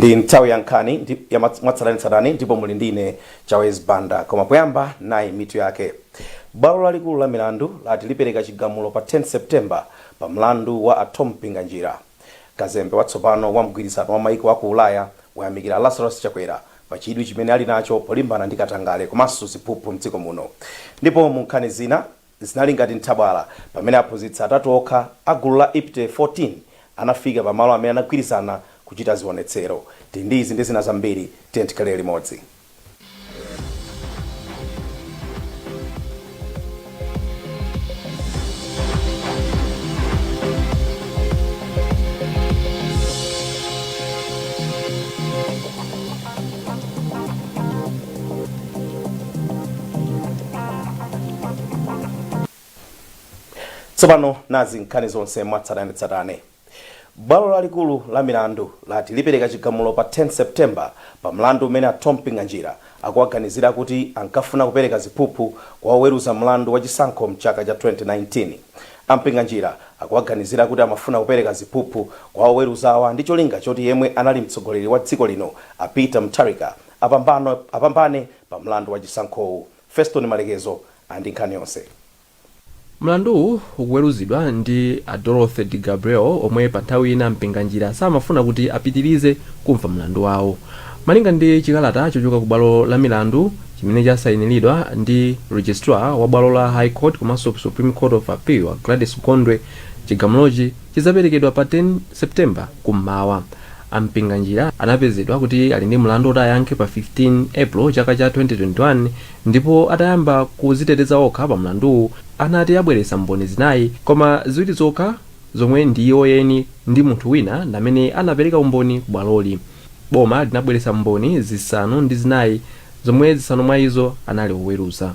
Ndi nthawi ya nkhani ya mwatsatanetsatane ndipo muli ndine Chawez Banda. Koma poyamba, nayi mitu yake. Bwalo lalikulu la milandu lati lipereka chigamulo pa 10 September pa mlandu wa a Thom Mpinganjira. Kazembe watsopano wa mgwirizano wa maiko aku Ulaya wayamikira Lazarus Chakwera pa chidwi chimene ali nacho polimbana ndi katangale komanso ziphuphu mdziko muno. Ndipo mu nkhani zina, zinali ngati nthabwala pamene aphunzitsi atatu okha a gulu la IPTE 14 anafika pa malo amene anagwirizana kuchita zionetsero. Tili ndi izi ndi zina zambiri, tiye tikhalire limodzi. Tsopano nazi nkhani zonse mwatsatanetsatane. Bwalo lalikulu la milandu lati lipereka chigamulo pa 10 September pa mlandu umene a Thom Mpinganjira akuwaganizira kuti ankafuna kupereka ziphuphu kwa oweruza mlandu wa chisankho mchaka cha 2019. A Mpinganjira akuwaganizira kuti amafuna kupereka ziphuphu kwa oweruzawa ndi cholinga choti yemwe anali mtsogoleri wa dziko lino a Peter Mutharika apambane pa mlandu wa chisankhowu. Feston Malekezo ali ndi nkhani yonse. Mlanduwu ukuweruzidwa ndi a Dorothy DeGabriele omwe pa nthawi ina Mpinganjira samafuna kuti apitirize kumva mlandu wawo. Malinga ndi chikalata chochoka ku bwalo la milandu chimene chasainiridwa ndi Registrar wa bwalo la High Court komanso Supreme Court of Appeal a Gladys Gondwe, chigamulochi chidzaperekedwa pa 10 September kum'mawa. A Mpinganjira anapezedwa kuti ali ndi mlandu oti ayankhe pa 15 April chaka cha 2021 ndipo atayamba kuziteteza okha pa mlanduwu anati abweretsa mboni zinayi koma ziwiri zokha zomwe ndi iwo eni ndi munthu wina ndamene anapereka umboni ku bwaloli. Boma linabweretsa mboni zisanu ndi zinayi zomwe zisanu mwa izo anali oweruza.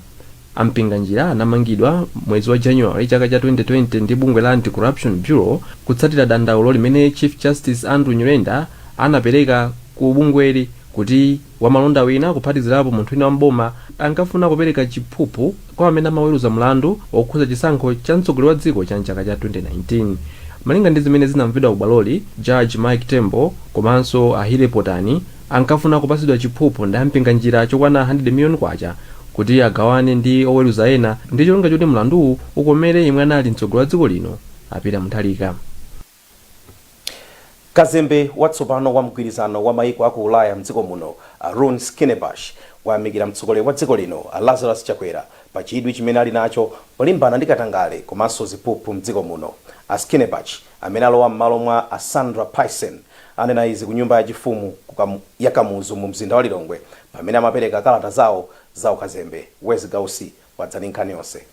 A Mpinganjira anamangidwa mwezi wa January chaka cha 2020 ndi bungwe la Anti-Corruption Bureau kutsatira dandaulo limene Chief Justice Andrew Nyirenda anapereka ku bungweli kuti wamalonda wina kuphatizirapo munthu wina wa m'boma ankafuna kupereka chiphuphu kwa amene amaweruza mlandu wokhudza chisankho cha mtsogoleri wa dziko cha mchaka cha 2019. Malinga ndi zimene zinamvedwa ku bwaloli, Judge Mike Tembo komanso a Healey Potani ankafuna kupatsidwa chiphuphu ndi a Mpinganjira chokwana 100 million kwacha kuti agawane ndi oweruza ena ndi cholinga choti mlanduwu ukomere yemwe anali mtsogoleri wa dziko lino a Peter Mutharika. Kazembe watsopano wa mgwirizano wa maiko aku Ulaya mdziko muno a Rune Skinnebach wayamikira mtsogoleri wa dziko lino a Lazarus Chakwera pa chidwi chimene ali nacho polimbana ndi katangale komanso ziphuphu mdziko muno. A Skinnebach amene alowa m'malo mwa a Sandra Paesen anena izi ku nyumba yachifumu ya Kamuzu mu mzinda wa Lilongwe pamene amapereka kalata zawo za ukazembe. Wezi Gausi wadza ndi nkhani yonse.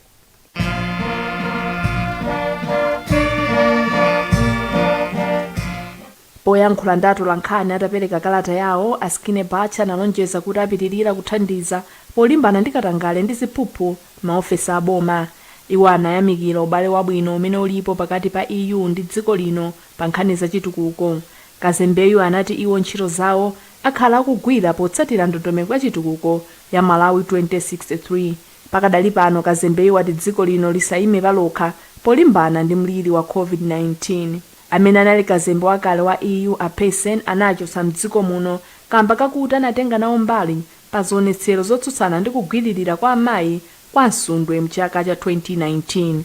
Poyankhula ndi atolankhani atapereka kalata yawo, a Skinnebach analonjeza kuti apitilira kuthandiza polimbana ndi katangale ndi ziphuphu m'maofesi a boma. Iwo anayamikira ubale wabwino umene ulipo pakati pa EU ndi dziko lino pa nkhani za chitukuko. Kazembeyu anati iwo ntchito zawo akhala akugwira potsatira ndondomeko ya chitukuko ya Malawi 2063. Pakadali pano kazembeyu wati dziko lino lisayime palokha polimbana ndi mliri wa Covid-19. Amene anali kazembe wakale wa EU a Paesen anachotsa mdziko muno kamba kakuti anatenga nawo mbali pa zionetsero zotsutsana ndi kugwiririra kwa amayi kwa Msundwe mchaka cha 2019.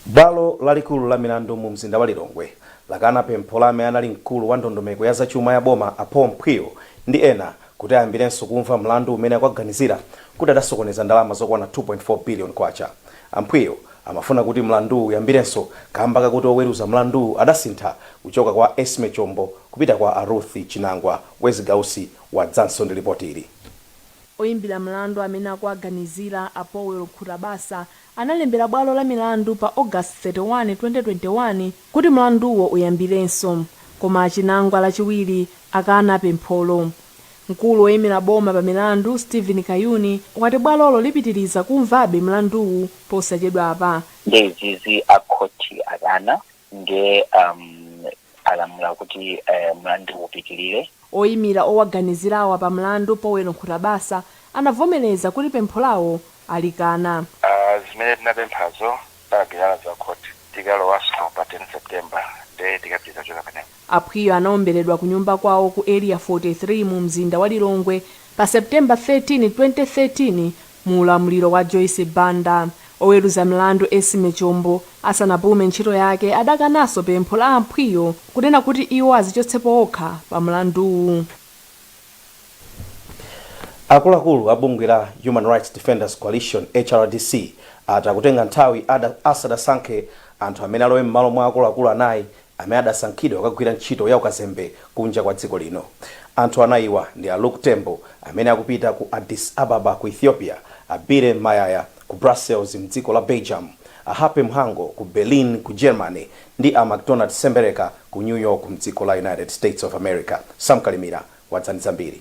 Bwalo lalikulu la milandu mu mzinda wa Lilongwe lakana pempho la amene anali mkulu wa ndondomeko ya zachuma ya boma a Paul Mphwiyo ndi ena kuti ayambirenso kumva mlandu umene akuwaganizira kuti adasokoneza ndalama zokwana 2.4 billion kwacha. A Mphwiyo amafuna kuti mlanduwu uyambirenso kamba kakuti oweruza mlanduwu adasintha kuchoka kwa Esme Chombo kupita kwa a Ruth Chinangwa. Wezi Gausi wadzanso ndi lipoti ili. Oyimbira mlandu amene akuwaganizira, a Powell Khutabasa, analembera bwalo la milandu pa August 31, 2021 kuti mlanduwo uyambirenso. Koma a Chinangwa Lachiwiri akana pempholo. Mkulu woyimira boma pa milandu, Steven Kayuni, wati bwalolo lipitiriza kumvabe mlanduwu posachedwapa. Nde izizi a khoti akana nde alamula kuti mlandu upitilire. Oyimira owaganizirawa pa mlandu, Powell Nkhutabasa, anavomereza kuti pempho lawo alikana. Zimene tinapemphazo talagirana za court tikalowanso pa 10 September. Ndiye tikapitiriza kuchoka pamenepo. A Phwiyo anaomberedwa ku nyumba kwawo ku Area 43 mu mzinda wa Lilongwe pa September 13, 2013 mu ulamuliro wa Joyce Banda. Oweruza mlandu Esime Chombo asanapume ntchito yake adakananso pempho la a Mphwiyo kunena kuti iwo azichotsepo okha pa mlanduwu. Akuluakulu a bungwe la Human Rights Defenders Coalition, HRDC, ati akutenga nthawi asadasankhe anthu amene alowe m'malo mwa akuluakulu anayi amene adasankhidwa kukagwira ntchito ya ukazembe kunja kwa dziko lino. Anthu anayiwa ndi a Luke Tembo amene akupita ku Addis Ababa ku Ethiopia, a Billy Mayaya ku Brussels mdziko la Belgium, a Happy Mhango ku Berlin ku Germany ndi a MacDonald Sembereka ku New York mdziko la United States of America. Sam Kalimira wadza ndi zambiri.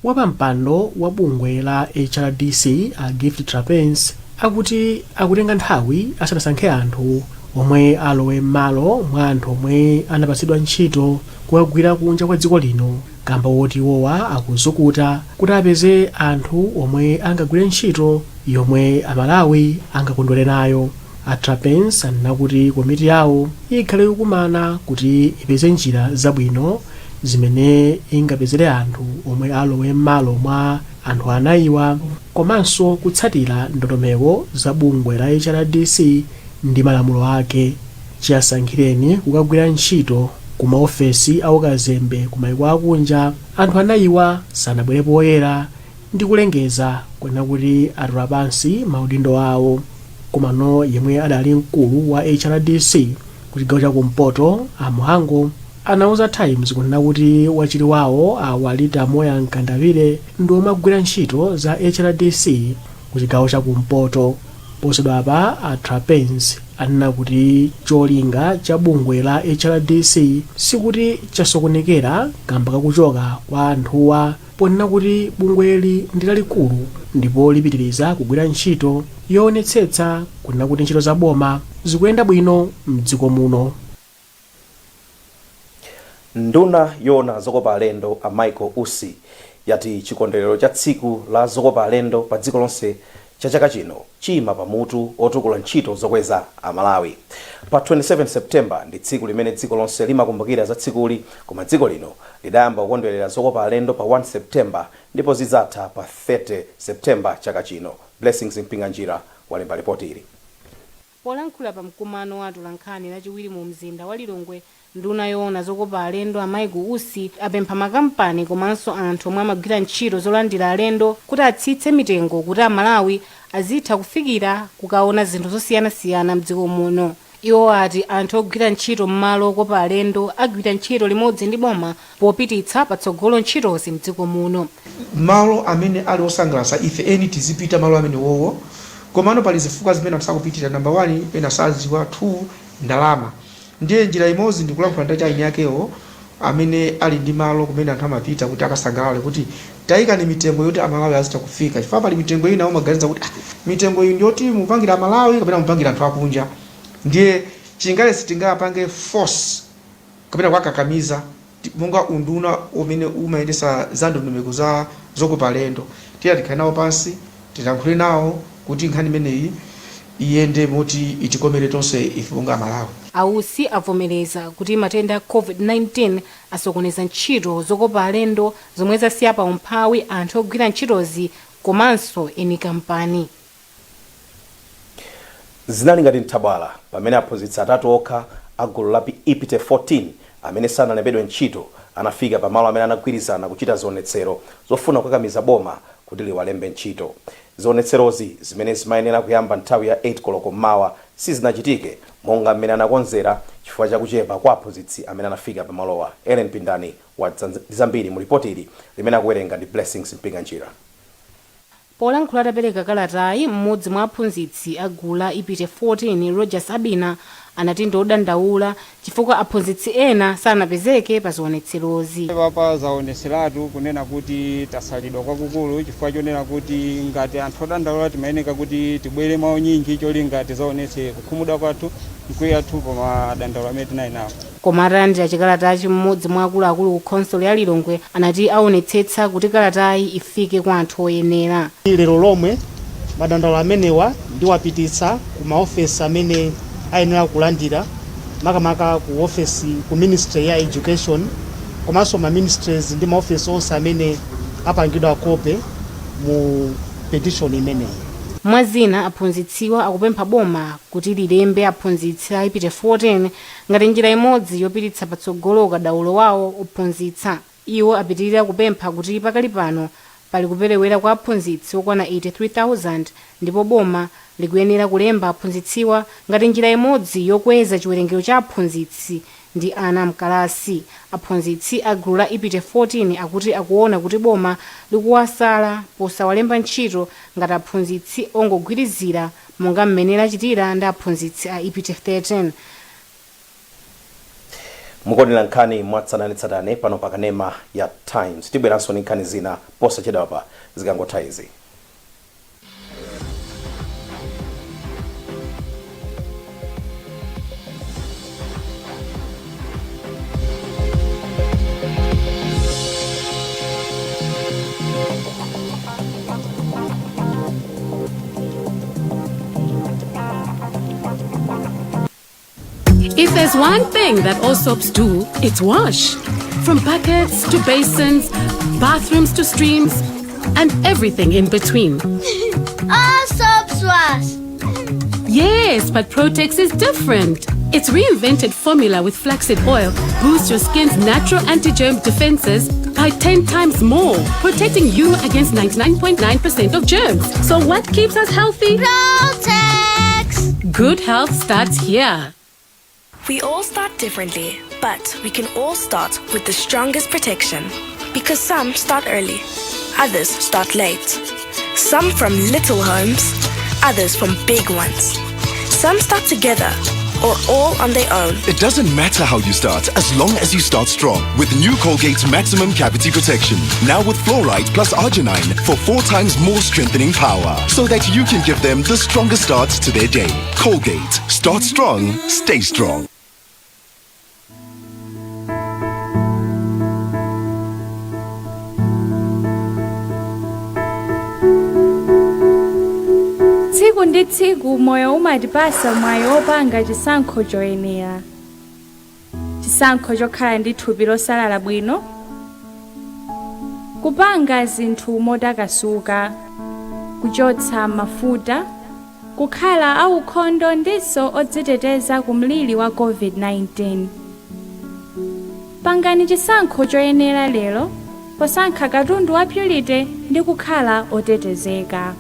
Wapampando wa bungwe la HRDC a Gift Trapence akuti akutenga nthawi asanasankhe anthu omwe alowe m'malo mwa anthu omwe anapatsidwa ntchito kukagwira kunja kwa dziko lino kamba woti iwowa akuzukuta kuti apeze anthu omwe angagwire ntchito yomwe Amalawi angakondwere nayo. A Trapence anena kuti komiti yawo ikhale ikukumana kuti ipeze njira zabwino zimene ingapezere anthu omwe alowe m'malo mwa anthu anayiwa komanso kutsatira ndondomeko za bungwe la HRDC ndi malamulo ake. Chiyasankhireni kukagwira ntchito ku maofesi a ukazembe ku maiko akunja, anthu anayiwa sanabwere poyera ndi kulengeza kunena kuti atula pansi maudindo awo. Komano yemwe adali mkulu wa HRDC ku chigawo chakumpoto a Mhango anauza Times kunena kuti wachiwiri wawo a Walita Moya Mkandawire ndi omwe agwira ntchito za HRDC ku chigawo chakumpoto. Posachedwapa a Trapence anena kuti cholinga cha bungwe la HRDC sikuti chasokonekera kamba kakuchoka kwa anthuwa, ponena kuti bungweli ndi lalikulu ndipo lipitiriza kugwira ntchito yoonetsetsa kunena kuti ntchito za boma zikuyenda bwino mdziko muno. Nduna yoona zokopa alendo a Michael Usi yati chikondwerero cha tsiku la zokopa alendo pa dziko lonse cha chaka chino chiyima pamutu otukula ntchito zokweza Amalawi. Pa 27 September ndi tsiku limene dziko lonse limakumbukira za tsikuli, koma dziko lino lidayamba kukondwerera zokopa alendo pa 1 September ndipo zidzatha pa 30 September chaka chino. Blessings Mpinganjira walemba ripoti ili. Polankhula pa mkumano wa atolankhani Lachiwiri mu mzinda wa Lilongwe, nduna yoona zokopa alendo a Michael Usi apempha makampani komanso anthu omwe amagwira ntchito zolandira alendo kuti atsitse mitengo kuti Amalawi azitha kufikira kukaona zinthu zosiyanasiyana mdziko muno. Iwo ati anthu ogwira ntchito m'malo okopa alendo agwira ntchito limodzi ndi boma popititsa patsogolo ntchitozi mdziko muno. Malo amene ali osangalatsa, ife eni tizipita malo amene wowo, komano pali zifukwa zimene anthu sakupitira. Number 1, ena saziwa; 2, ndalama. Ndiye njira imodzi ndikulankhula ndi eni akewo amene ali ndi malo kumene anthu amapita kuti akasangalale, kuti tayikani mitengo yoti Amalawi azitha kufika, chifukwa pali mitengo ina umaganiza kuti, ah, mitengo iyi ndiyoti mupangira Amalawi kapena mupangira anthu akunja? Ndiye chingale sitingapange force kapena kuwakakamiza. Monga unduna umene umayendesa za ndondomeko za zokopa alendo, tiye tikhale nawo pansi, tilankhule nawo kuti nkhani imeneyi iyende moti itikomere tonse ife monga Amalawi. A Usi avomereza kuti matenda a COVID-19 asokoneza ntchito zokopa alendo zomwe zasiya pa umphawi anthu ogwira ntchitozi komanso eni kampani. Zinali ngati nthabwala pamene aphunzitsi atatu okha a gulu la IPTE 14 amene sanalembedwe ntchito anafika pamalo amene anagwirizana kuchita zionetsero zofuna kukakamiza boma kuti liwalembe ntchito. Zionetserozi, zimene zimayenera kuyamba nthawi ya 8 koloko mmawa, sizinachitike monga mmene anakonzera chifukwa cha kuchepa kwa aphunzitsi amene anafika pamalowa. Ellen Pindani wadza ndi zambiri mu ripoti ili limene akuwerenga ndi Blessings Mpinganjira. Polankhula atapereka kalatayi, mmodzi mwa aphunzitsi a gulu la IPTE 14, Rogers Abina, anati ndi odandaula chifukwa aphunzitsi ena sanapezeke pa zionetserozi. Papa zaoneseratu kunena kuti tasalidwa kwakukulu, chifukwa chonena kuti ngati anthu odandaula timayeneka kuti tibwere mwaunyinji, cholinga tizaonetse kukhumudwa kwathu, mkwiyo athu pa madandaulo amene tinali nawo. Koma atalandira chikalatachi, mmodzi mwa akuluakulu ku khonsolo ya Lilongwe anati aonetsetsa kuti kalatayi ifike kwa anthu oyenera. Lero lomwe madandaulo amenewa ndiwapititsa ku maofesi amene ayenera kulandira. Makamaka ku office, ku ministry ya education, komanso ma ministries ndi maofesi onse amene apangidwa copy mu petition imeneyi. Mwazina, aphunzitsiwa akupempha boma kuti lilembe aphunzitsi a IPTE 14 ngati njira imodzi yopititsa patsogolo ukadaulo wawo ophunzitsa. Iwo apitirira kupempha kuti pakali pano pali kuperewera kwa aphunzitsi okwana 83,000 ndipo boma likuyenera kulemba aphunzitsiwa ngati njira imodzi yokweza chiwerengero cha aphunzitsi ndi ana mkalasi. Aphunzitsi a gulu la IPTE 14 akuti akuona kuti boma likuwasala posawalemba ntchito ngati aphunzitsi ongogwirizira, monga mmene lachitira ndi aphunzitsi a IPTE 13. Mukuonera nkhani mwatsatanetsatane pano pa kanema ya Times. Tibweranso ndi nkhani zina posachedwapa zikangotha izi. If there's one thing that all soaps do, it's wash. From buckets to basins, bathrooms to streams, and everything in between. All soaps wash. Yes, but Protex is different. Its reinvented formula with flaxseed oil boosts your skin's natural anti-germ defenses by 10 times more, protecting you against 99.9% of germs. So what keeps us healthy? Protex. Good health starts here. We all start differently, but we can all start with the strongest protection. Because some start early, others start late. Some from little homes, others from big ones. Some start together or all on their own. It doesn't matter how you start, as long as you start strong. With new Colgate Maximum Cavity Protection. Now with fluoride plus arginine for 4 times more strengthening power. So that you can give them the strongest start to their day. Colgate. Start strong, stay strong. Tsiku ndi tsiku moyo umatipasa mwayi wopanga chisankho choyenera, chisankho chokhala ndi thupi losalala bwino, kupanga zinthu motakasuka, kuchotsa mafuta, kukhala aukhondo ndiso odziteteza ku mliri wa COVID-19. Pangani chisankho choyenera lero posankha katundu wa Purity ndi kukhala otetezeka.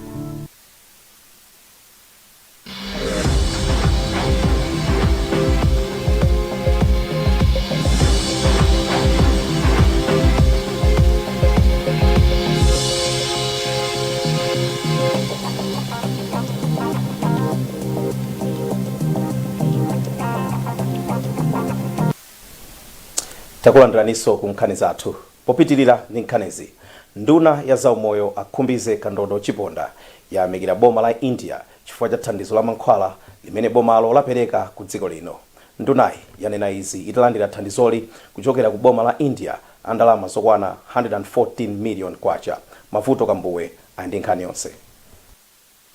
Takulandiraninso ku nkhani zathu. Popitirira ndi nkhanizi, nduna ya zaumoyo a Khumbize Kandodo Chiponda yayamikira boma la India chifukwa cha thandizo la mankhwala limene bomalo lapereka ku dziko lino. Ndunayi yanena izi italandira thandizoli kuchokera ku boma la India a ndalama zokwana 114 million kwacha. Mavuto Kambuwe ali ndi nkhani yonse.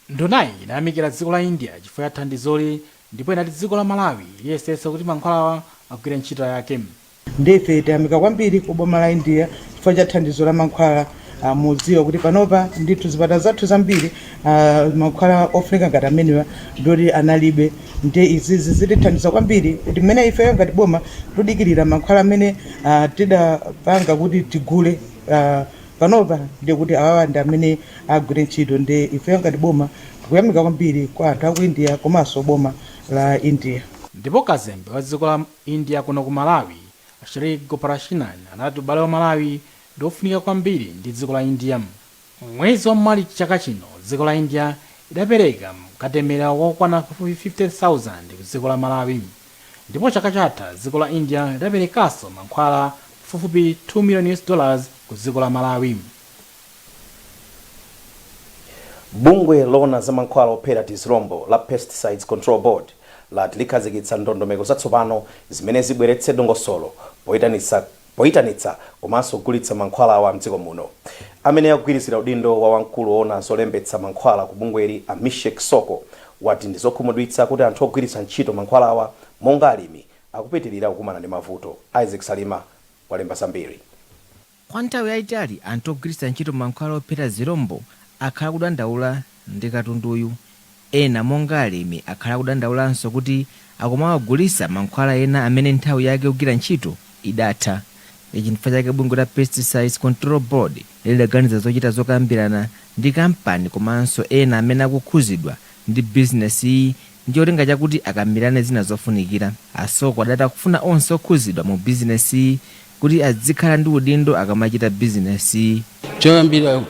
Ndunayi inayamikira dziko la India chifukwa cha thandizoli ndipo inati dziko la Malawi liyesetsa kuti mankhwalawa agwire ntchito yake. Ndife tayamika kwambiri ku boma la India chifukwa cha thandizo la mankhwala. Mudziwa kuti panopa ndithu zipatala zathu zambiri mankhwala ofunika ngati amenewa ndoti analibe, ndiye izizi zitithandiza kwambiri kuti mmene ifeyo ngati boma tudikirira mankhwala amene tidapanga kuti tigule panopa, ndiye kuti awawa ndi amene agwire ntchito. Ndiye ifeyo ngati boma tikuyamika kwambiri kwa anthu aku India komanso boma la India. Ndipo kazembe wa dziko la India kuno ku Malawi, Shri Gopalakrishnan, anati ubale wa Malawi ndi ofunika kwambiri ndi dziko la India. Mwezi wa Marichi chaka chino, dziko la India idapereka katemera wokwana pafupi 50,000 ku dziko la Malawi, ndipo chaka chatha dziko la India lidaperekanso mankhwala pafupifupi 2 million US dollars ku dziko la Malawi. Bungwe loona za mankhwala ophera tizilombo la Pesticides Control Board lati likhazikitsa ndondomeko zatsopano zimene zibweretse dongosolo poyitanitsa komanso kugulitsa mankhwala awa mdziko muno. Amene akugwirizira udindo wa wamkulu woona zolembetsa mankhwala ku bungweli, a Mishek Soko, wati ndi zokhumudwitsa kuti anthu ogwiritsa ntchito mankhwala awa monga alimi Akupitirira kukumana ndi mavuto. Isaac Salima walemba zambiri. Kwa nthawi yayitali anthu ogwiritsa ntchito mankhwala ophera zirombo akhala kudandaula ndi katunduyu. Ena monga alimi akhala kudandaulanso kuti akumawagulitsa mankhwala ena amene nthawi yake yogwira ntchito idatha. Ichi nchifukwa chake bungwe la Pesticides Control Board lidaganiza zochita zokambirana ndi kampani komanso ena amene akukhuzidwa ndi bizinesi iyi ndi cholinga chakuti akambirane zina zofunikira. Asoko adati akufuna onse okhuzidwa mu bizinesi iyi kuti azikhala ndi udindo akamachita bizinesi. Choyambira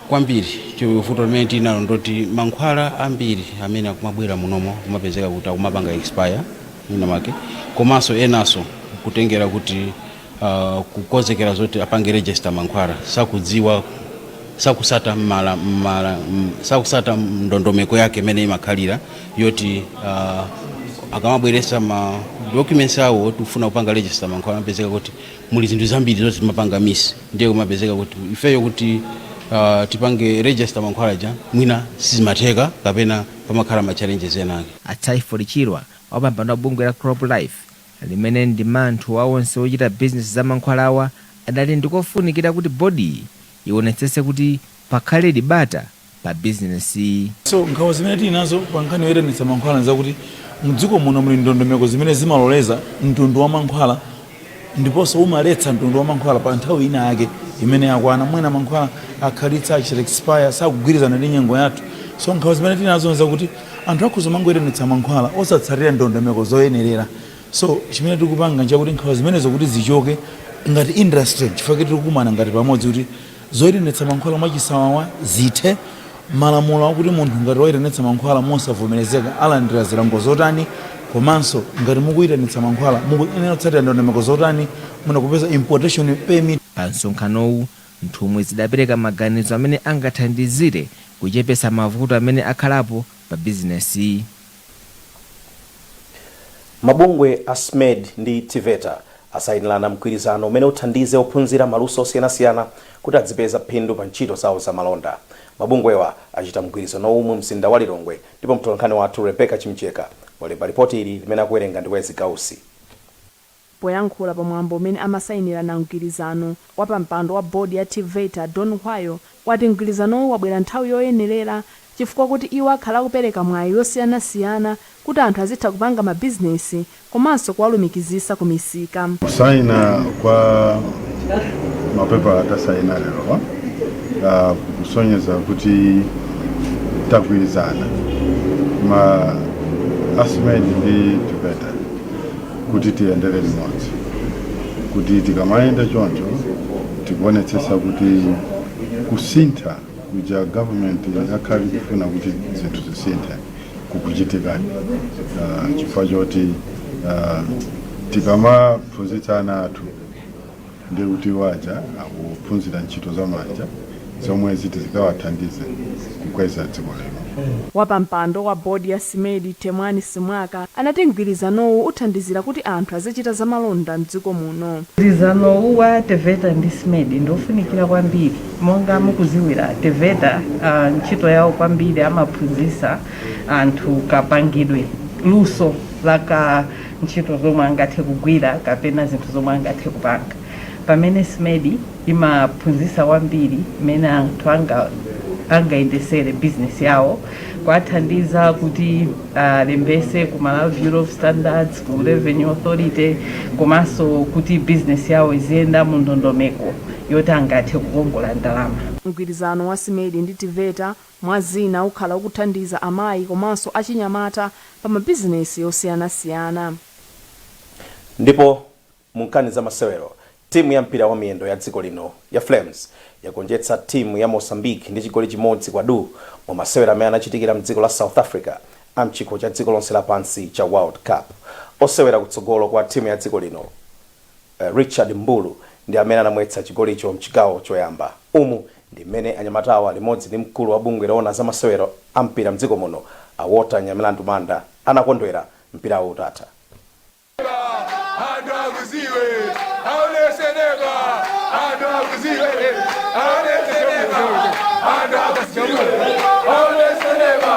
kwambiri, vuto limene tinalo ndoti mankhwala ambiri amene akumabwera munomo kumapezeka kuti akumapanga expire mwina make, komanso enanso kutengera kuti kukonzekera zoti apange register mankhwala, sakudziwa, sakusata mala, mala, sakusata ndondomeko yake imene imakhalira yoti akamabweresa ma documents awo tifuna kupanga register mankhwala, amapezeka kuti muli zinthu zambiri zoti timapanga miss. Ndiye kumapezeka kuti ifeyo kuti tipange register mankhwala ja mwina sizimatheka kapena pamakhala ma challenges ena ake. A Tyford Chirwa, wapampando wa bungwe la Crop Life limene ndi manthu wa onse ochita bizinesi za mankhwalawa, adati ndikofunikira kuti bodiyi ionetsetse kuti pakhale bata pa bizinesi. So nkhawa zimene tili nazo pa nkhani yoyitanitsa mankhwala nzakuti mdziko muno muli ndondomeko zimene zimaloleza mtundu wa mankhwala ndiponso umaletsa mtundu wa mankhwala pa nthawi ina yake imene yakwana. Mwina mankhwala akhalitsa, achita expire, sakugwirizana ndi nyengo yathu. So nkhawa zimene tili nazo nzakuti anthu akhoza mangoyitanitsa mankhwala osatsatira ndondomeko zoyenerera. So chimene tikupanga nchakuti nkhawa zimenezo kuti zichoke ngati industry, chifukwa tikukumana ngati pamodzi kuti zoyitanitsa mankhwala mwachisawawa zithe, malamulo akuti munthu ngati wayitanitsa mankhwala mosavomerezeka alandira zilango zotani, komanso ngati mukuyitanitsa mankhwala mukuyenera kutsatira ndondomeko zotani, muna kupeza importation permit. Pa msonkhanowu nthumwi zidapereka maganizo amene angathandizire kuchepetsa mavuto amene akhalapo pa bizinesi. Mabungwe a SMED ndi TEVETA asayinirana mgwirizano umene uthandize ophunzira maluso osiyanasiyana kuti adzipeza phindu pa ntchito zawo zamalonda. Mabungwewa achita mgwirizanowu mu mzinda wa Lilongwe, ndipo mtolankhani wathu Rebecca Chimcheka walemba ripoti ili limene akuwerenga ndi Wezi Gausi. Poyankhula pamwambo umene amasayinirana mgwirizano, wapampando wa bodi ya TEVETA Don Hwayo wati mgwirizanowu wabwera nthawi yoyenerera chifukwa kuti iwo akhala akupereka mwayi yosiyanasiyana kuti anthu azitha kupanga mabizinesi komanso kuwalumikizisa ku misika. Kusaina kwa mapepala atasaina lero kusonyeza kuti tagwirizana ma a SMED ndi TEVETA kuti tiyendere limodzi, kuti tikamayenda choncho tikuonetsetsa kuti kusintha kuja government akhali kufuna kuti zinthu zisinthe kukuchitikadi, chifukwa choti tikamaphunzitsa ana athu ndi kuti waja akuphunzira ntchito za manja zomwe ziti zikawathandize kukweza dziko lino. Wapampando wa bodi ya SMED Temwani Simwaka anati mgwirizanowu uthandizira kuti anthu azichita zamalonda mdziko muno. Mgwirizanowu wa TEVETA ndi SMED ndiofunikira kwambiri. Monga mukuziwira, TEVETA ntchito yawo kwambiri amaphunzitsa anthu kapangidwe luso laka ntchito zomwe angathe kugwira kapena zinthu zomwe angathe kupanga, pamene SMED imaphunzitsa kwambiri mmene anthu angayendesere business yawo, kuwathandiza kuti alembese ku Malawi Bureau of Standards, ku Revenue Authority, komanso kuti business yawo iziyenda mu ndondomeko yoti angathe kukongola ndalama. Mgwirizano wa SMED ndi TEVETA mwa zina ukhala ukuthandiza amayi komanso achinyamata pa mabizinesi osiyanasiyana. Ndipo mu nkhani za masewero, timu ya mpira wa miyendo ya dziko lino ya Flames yagonjetsa timu ya Mozambique ndi chigoli 1-0 mu masewero amene anachitikira mdziko la South Africa a mchikho cha dziko lonse lapansi cha World Cup. Osewera kutsogolo kwa timu ya dziko lino Richard Mbulu ndi amene anamwetsa chigolicho mchigawo choyamba. Umu ndi mmene anyamatawa limodzi ndi mkulu wa bungwe loona za masewero a mpira mdziko muno a Walter Nyamilandu Manda anakondwera mpirawo utatha. Anthu akuziwe aoneseneka, anthu akuziwe aoneseneka, anthu akuziwe aoneseneka,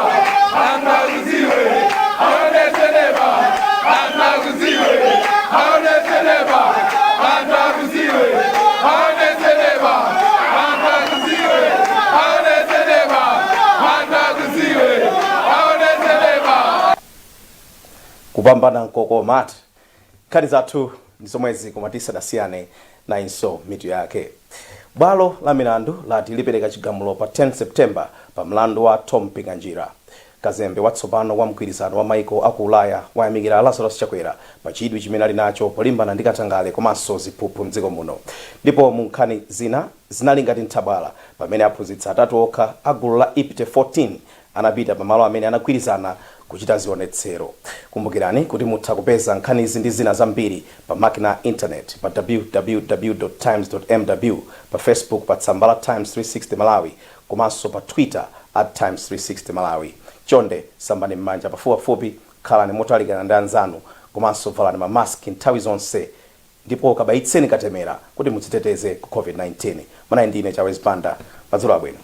anthu akuziwe aoneseneka, anthu akuziwe. Kupambana nkokoma. Nkhani zathu ndi zomwezi, koma tisadasiyane, nayinso mitu yake. Bwalo la milandu lati lipereka chigamulo pa 10 September pa mlandu wa Tom Mpinganjira. Kazembe watsopano wa mgwirizano wa maiko aku Ulaya wayamikira Lazarus Chakwera pa chidwi chimene ali nacho polimbana ndi katangale komanso ziphuphu mdziko muno. Ndipo mu nkhani zina, zinali ngati nthabwala pamene aphunzitsi atatu okha a gulu la IPTE 14 anapita pamalo amene anagwirizana kuchita zionetsero. Kumbukirani kuti mutha kupeza nkhanizi ndi zina zambiri pa makina internet pa www times mw, pa Facebook pa tsamba la Times 360 Malawi, komanso pa Twitter @Times360Malawi. Chonde sambani m'manja pafupipafupi, khalani motalikana ndi anzanu, komanso valani mamaski nthawi zonse, ndipo kabayitseni katemera kuti mudziteteze ku COVID-19. Manayi ndine Chawezi Banda. Madzulo abwino.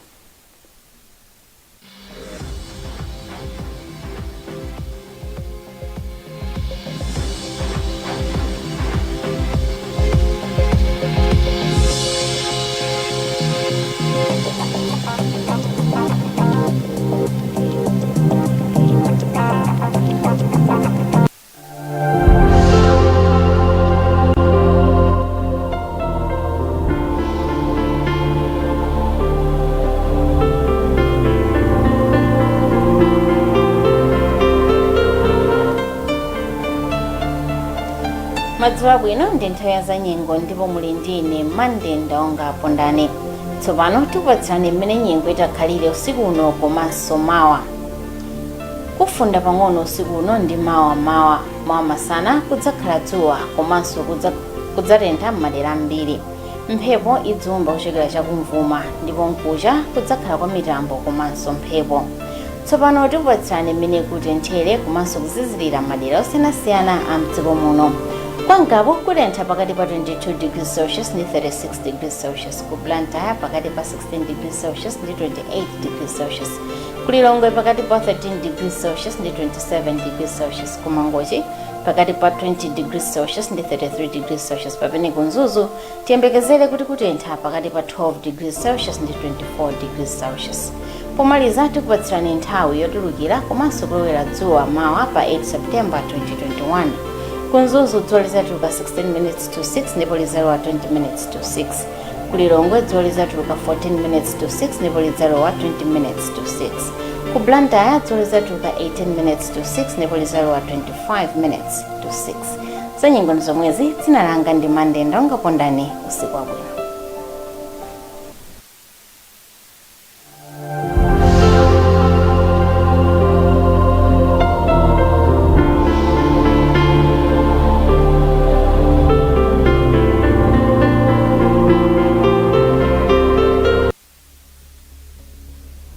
Madzulo abwino. Ndi nthawi ya zanyengo ndipo muli ndi ine Mande Ndaonga Pondani. Tsopano tikupatsirani mmene nyengo itakhalire usiku uno komanso mawa. Kufunda pang'ono usiku uno ndi mawa mawa. Mawa masana kudzakhala dzuwa komanso kudzatentha m'madera ambiri. Mphepo idziwomba kuchokera chakumvuma ndipo mkucha kudzakhala kwa mitambo komanso mphepo. Tsopano tikupatsirani mmene kutenthere komanso kuzizirira m'madera osiyanasiyana a mdziko muno. Kwa Ngabu kutentha pakati pa 22 degrees Celsius ndi 36 degrees Celsius, ku Blantyre pakati pa 16 degrees Celsius ndi 28 degrees Celsius, ku Lilongwe pakati pa 13 degrees Celsius ndi 27 degrees Celsius, ku Mangochi pakati pa 20 degrees Celsius ndi 33 degrees Celsius, pamene ku Mzuzu tiyembekezere kuti kutentha pakati pa 12 degrees Celsius ndi 24 degrees Celsius. Pomaliza tikupatsirani nthawi yotulukira komanso kulowera dzuwa mawa pa 8 September 2021. Ku Mzuzu dzuwa lizatuluka 16 minutes to 6 ndipo lizalowa 20 minutes to 6. Ku Lilongwe dzuwa lizatuluka 14 minutes to 6 ndipo lidzalowa 20 minutes to 6. Ku Blantyre dzuwa lizatuluka 18 minutes to 6 ndipo lizalowa 25 minutes to 6. Zanyengo ndi zomwezi. Dzina langa ndi Mande Ndaonga Pondani. Usiku wabwino.